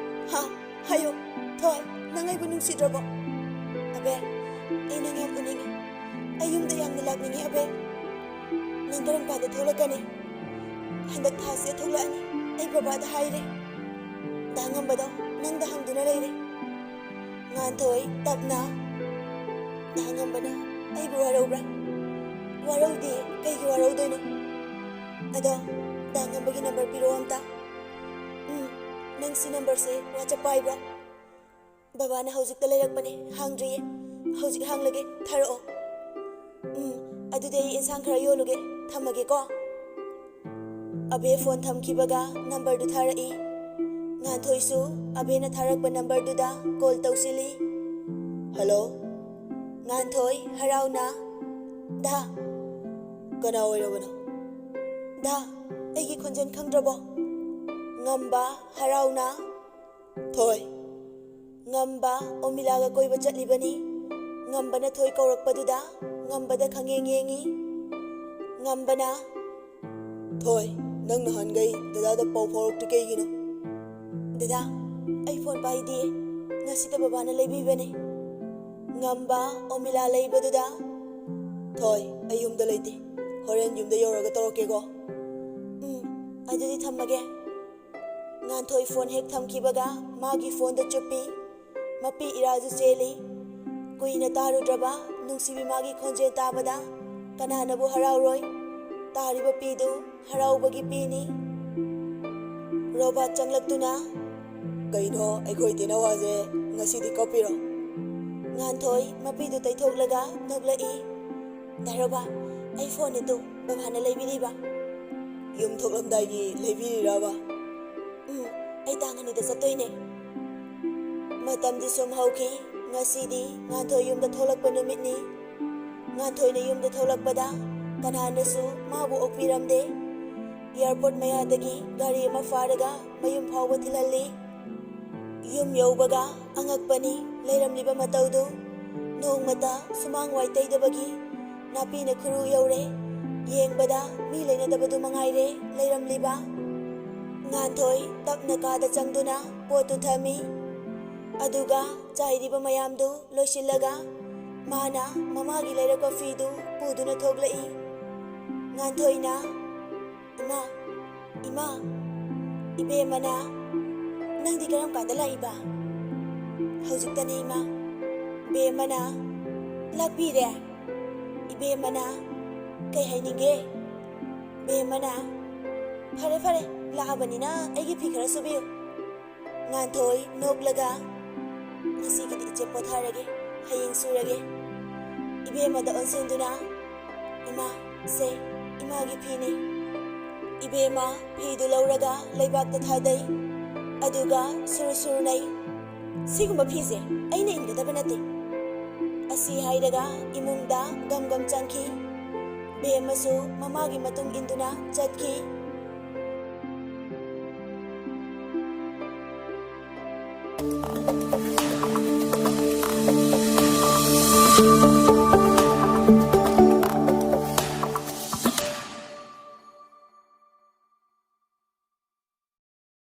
ꯍꯥ? ꯍꯥꯏꯌꯣ, ꯊꯣꯏ, ꯅꯪ ꯑꯩꯕꯨ ꯅꯨꯡꯁꯤꯗ꯭ꯔꯕꯣ?" "ꯑꯕꯦ, ꯑꯩ ꯅꯪ ꯌꯥꯝ ꯎꯅꯤꯡꯉꯤ꯫ ꯑꯩ ꯌꯨꯝꯗ ꯌꯥꯝꯅ ꯂꯥꯛꯅꯤꯡꯉꯤ, ꯑꯕꯦ꯫ ꯅꯪ ꯀꯔꯝ ꯀꯥꯟꯗ ꯊꯣꯛꯂꯛꯀꯅꯤ?" "ꯍꯟꯗꯛ ꯊꯥꯁꯤꯗ ꯊꯣꯛꯂꯛꯑꯅꯤ꯫ ꯑꯩ ꯕꯕꯥꯗ ꯍꯥꯏꯔꯦ꯫ ꯗꯥ ꯉꯝꯕꯗꯣ ꯅꯪꯗ ꯍꯪꯗꯨꯅ ꯂꯩꯔꯦ꯫" ꯉꯥꯟꯊꯣꯏ ꯇꯞꯅ, "ꯗꯥ ꯉꯝꯕꯅ ꯑꯩꯕꯨ ꯋꯥꯔꯧꯕ꯭ꯔꯥ?" "ꯋꯥꯔꯧꯗꯦ, ꯀꯩꯒꯤ ꯋꯥꯔꯧꯗꯣꯏꯅꯣ? ꯑꯗꯣ ꯗꯥ ꯉꯝꯕꯒꯤ ꯅꯝꯕꯔ ꯄꯤꯔꯛꯑꯣ ꯑꯝꯇ꯫" "ꯎꯝ, ꯅꯪ ꯁꯤ ꯅꯝꯕꯔꯁꯦ WhatsApp ꯄꯥꯏꯕ꯭ꯔꯥ?" "ꯕꯕꯥꯅ ꯍꯧꯖꯤꯛꯇ ꯂꯩꯔꯛꯄꯅꯦ, ꯍꯥꯡꯗ꯭ꯔꯤꯌꯦ꯫ ꯍꯧꯖꯤꯛ ꯍꯥꯡꯂꯒꯦ, ꯊꯥꯔꯛꯑꯣ꯫" "ꯎꯝ, ꯑꯗꯨꯗꯤ ꯑꯩ ꯏꯟꯁꯥꯡ ꯈꯔ ꯌꯣꯜꯂꯨꯒꯦ꯫ ꯊꯝꯃꯒꯦꯀꯣ꯫ ꯑꯕꯦ ꯐꯣꯟ ꯊꯝꯈꯤꯕꯒ ꯅꯝꯕꯔꯗꯨ ꯊꯥꯔꯛꯏ꯫ ꯉꯥꯟꯊꯣꯏꯁꯨ ꯑꯕꯦꯅ ꯊꯥꯔꯛꯄ ꯅꯝꯕꯔꯗꯨꯗ ꯀꯣꯜ ꯇꯧꯁꯤꯜꯂꯤ꯫ "ꯍꯜꯂꯣ?" ꯉꯥꯟꯊꯣꯏ ꯍꯔꯥꯎꯅ, "ꯗꯥ!" "ꯀꯅꯥ ꯑꯣꯏꯔꯕꯅꯣ?" "ꯗꯥ, ꯑꯩꯒꯤ ꯈꯣꯟꯖꯦꯜ ꯈꯪꯗ꯭ꯔꯕꯣ?" ꯉꯝꯕ ꯍꯔꯥꯎꯅ, "ꯊꯣꯏ, ꯉꯝꯕ ꯑꯣꯃꯤꯂꯥꯒ ꯀꯣꯏꯕ ꯆꯠꯂꯤꯕꯅꯤ꯫" ꯉꯝꯕꯅ ꯊꯣꯏ ꯀꯧꯔꯛꯄꯗꯨꯗ ꯉꯝꯕꯗ ꯈꯪꯌꯦꯡ ꯌꯦꯡꯉꯤ꯫ ꯉꯝꯕꯅ, "ꯊꯣꯏ, ꯅꯪ ꯅꯍꯥꯟꯈꯩ ꯗꯗꯥꯗ ꯄꯥꯎ ꯐꯥꯎꯔꯛꯇ꯭ꯔꯤ ꯀꯩꯒꯤꯅꯣ?" "ꯗꯗꯥ, ꯑꯩ ꯐꯣꯟ ꯄꯥꯏꯗꯤꯌꯦ꯫ ꯉꯁꯤꯇ ꯕꯕꯥꯅ ꯂꯩꯕꯤꯕꯅꯦ꯫" ꯉꯝꯕ ꯑꯣꯃꯤꯂꯥ ꯂꯩꯕꯗꯨꯗ, "ꯊꯣꯏ, ꯑꯩ ꯌꯨꯝꯗ ꯂꯩꯇꯦ꯫ ꯍꯣꯔꯦꯟ ꯌꯨꯝꯗ ꯌꯧꯔꯒ ꯇꯧꯔꯛꯀꯦꯀꯣ꯫" "ꯎꯝ, ꯑꯗꯨꯗꯤ ꯊꯝꯃꯒꯦ꯫" ꯉꯥꯟꯊꯣꯏ ꯐꯣꯟ ꯍꯦꯛ ꯊꯝꯈꯤꯕꯒ ꯃꯥꯒꯤ ꯐꯣꯟꯗ ꯆꯨꯞꯄꯤ꯫ ꯃꯄꯤ ꯏꯔꯥꯁꯨ ꯆꯦꯜꯂꯤ꯫ ꯀꯨꯏꯅ ꯇꯥꯔꯨꯗ꯭ꯔꯕ ꯅꯨꯡꯁꯤꯕꯤ ꯃꯥꯒꯤ ꯈꯣꯟꯖꯦꯜ ꯇꯥꯕꯗ ꯀꯅꯥꯅꯕꯨ ꯍꯔꯥꯎꯔꯣꯏ? ꯇꯥꯔꯤꯕ ꯄꯤꯗꯨ ꯍꯔꯥꯎꯕꯒꯤ ꯄꯤꯅꯤ꯫ ꯔꯣꯕꯥꯔꯠ ꯆꯪꯂꯛꯇꯨꯅ, "ꯀꯩꯅꯣ, ꯑꯩꯈꯣꯏ ꯇꯦꯅꯋꯥꯁꯦ ꯉꯁꯤꯗꯤ ꯀꯞꯄꯤꯔꯣ?" ꯉꯥꯟꯊꯣꯏ ꯃꯄꯤꯗꯨ ꯇꯩꯊꯣꯛꯂꯒ ꯅꯣꯛꯂꯛꯏ꯫ "ꯗꯥ ꯔꯣꯕꯥꯔꯠ, ꯑꯩ ꯐꯣꯟꯅꯦ ꯇꯨ, ꯕꯕꯥꯅ ꯂꯩꯕꯤꯔꯤꯕ꯫" "ꯌꯨꯝ ꯊꯣꯛꯂꯝꯗꯥꯏꯒꯤ ꯂꯩꯕꯤꯔꯤꯔꯕ?" "ꯎꯝ, ꯑꯩ ꯇꯥꯡ ꯑꯅꯤꯗ ꯆꯠꯇꯣꯏꯅꯦ꯫" ꯃꯇꯝꯗꯤ ꯁꯨꯝ ꯍꯧꯈꯤ꯫ ꯉꯁꯤꯗꯤ ꯉꯥꯟꯊꯣꯏ ꯌꯨꯝꯗ ꯊꯣꯛꯂꯛꯄ ꯅꯨꯃꯤꯠꯅꯤ꯫ ꯉꯥꯟꯊꯣꯏꯅ ꯌꯨꯝꯗ ꯊꯣꯛꯂꯛꯄꯗ ꯀꯅꯥꯅꯁꯨ ꯃꯥꯕꯨ ꯑꯣꯛꯄꯤꯔꯝꯗꯦ꯫ ꯑꯦꯌꯥꯔꯄꯣꯔꯠ ꯃꯌꯥꯗꯒꯤ ꯒꯥꯔꯤ ꯑꯃ ꯐꯥꯔꯒ ꯃꯌꯨꯝ ꯐꯥꯎꯕ ꯊꯤꯜꯍꯜꯂꯤ꯫ ꯌꯨꯝ ꯌꯧꯕꯒ ꯑꯉꯛꯄꯅꯤ ꯂꯩꯔꯝꯂꯤꯕ ꯃꯇꯧꯗꯨ꯫ ꯅꯣꯡꯃꯇ ꯁꯨꯃꯥꯡ ꯋꯥꯏ ꯇꯩꯗꯕꯒꯤ ꯅꯥꯄꯤꯅ ꯈꯨꯔꯨ ꯌꯧꯔꯦ꯫ ꯌꯦꯡꯕꯗ ꯃꯤ ꯂꯩꯅꯗꯕꯗꯨ ꯃꯉꯥꯏꯔꯦ ꯂꯩꯔꯝꯂꯤꯕ꯫ ꯉꯥꯟꯊꯣꯏ ꯇꯞꯅ ꯀꯥꯗ ꯆꯪꯗꯨꯅ ꯄꯣꯠꯇꯨ ꯊꯝꯃꯤ꯫ ꯑꯗꯨꯒ ꯆꯥꯏꯔꯤꯕ ꯃꯌꯥꯝꯗꯨ ꯂꯣꯏꯁꯤꯜꯂꯒ ꯃꯥꯅ ꯃꯃꯥꯒꯤ ꯂꯩꯔꯛꯄ ꯐꯤꯗꯨ ꯄꯨꯗꯨꯅ ꯊꯣꯛꯂꯛꯏ꯫ ꯉꯥꯟꯊꯣꯏꯅ, "ꯏꯃꯥ, ꯏꯃꯥ, ꯏꯕꯦꯝꯃꯅ, ꯅꯪꯗꯤ ꯀꯔꯝ ꯀꯥꯟꯗ ꯂꯥꯛꯏꯕ?" "ꯍꯧꯖꯤꯛꯇꯅꯦ, ꯏꯃꯥ꯫" ꯕꯦꯝꯃꯅ, "ꯂꯥꯛꯄꯤꯔꯦ?" ꯏꯕꯦꯝꯃꯅ, "ꯀꯩ ꯍꯥꯏꯅꯤꯡꯒꯦ?" ꯕꯦꯝꯃꯅ, "ꯐꯔꯦ, ꯐꯔꯦ, ꯂꯥꯛꯑꯕꯅꯤꯅ ꯑꯩꯒꯤ ꯐꯤ ꯈꯔ ꯁꯨꯕꯤꯌꯨ꯫" ꯉꯥꯟꯊꯣꯏ ꯅꯣꯛꯂꯒ, "ꯉꯁꯤꯒꯤꯗꯤ ꯏꯆꯦ ꯄꯣꯊꯥꯔꯒꯦ, ꯍꯌꯦꯡ ꯁꯨꯔꯒꯦ꯫" ꯏꯕꯦꯝꯃꯗ ꯑꯣꯟꯁꯤꯟꯗꯨꯅ, ꯏꯃꯥ, ꯁꯦ, ꯏꯃꯥꯒꯤ ꯐꯤꯅꯤ꯫ ꯏꯕꯦꯝꯃ ꯐꯤꯗꯨ ꯂꯧꯔꯒ ꯂꯩꯕꯥꯛꯇ ꯊꯥꯗꯩ, ꯑꯗꯨꯒ ꯁꯨꯔ ꯁꯨꯔ ꯅꯩ꯫ "ꯁꯤꯒꯨꯝꯕ ꯐꯤꯁꯦ ꯑꯩꯅ ꯏꯟꯒꯗꯕ ꯅꯠꯇꯦ" ꯑꯁꯤ ꯍꯥꯏꯔꯒ ꯏꯃꯨꯡꯗ ꯒꯝ ꯒꯝ ꯆꯪꯈꯤ꯫ ꯕꯦꯝꯃꯁꯨ ꯃꯃꯥꯒꯤ ꯃꯇꯨꯡ ꯏꯟꯗꯨꯅ ꯆꯠꯈꯤ꯫